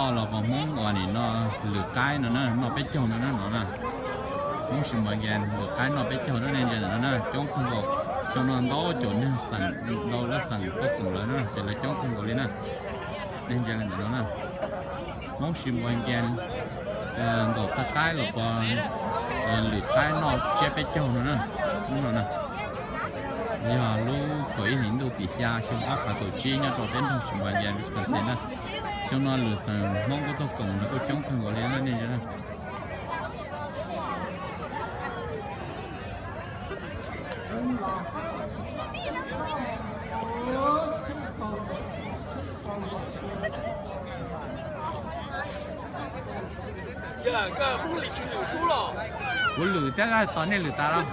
Los vos Hmoob uas nim no lwm qaib no na, noj peb caug no na no na. Hmoob Sheboygan lwm qaib noj peb caug na, nej ntsia ntawm no na, coob kawg nkaus. Xyoo no ntau cov neeg xeem, ntau lub xeem tuaj koom lawv na, ces lawv coob kawg nkaus li na. Nej ntsia li ntawm no na, Hmoob Sheboygan nkaum thaj qaib los pos lwm qaib noj tsiab peb caug no na. Hnub no na, yog lub kaum ib hlis ntuj tim xya xyoo ob phav kaum tsib nyob rau teb nroog Sheboygan, Wisconsin na. Xyoo no lwm xeem Hmoob kuj tuaj koom lawv kuj coob kawg nkaus li na, nej ntsia na. Kuv lwm thiab, tos nej lwm tas los.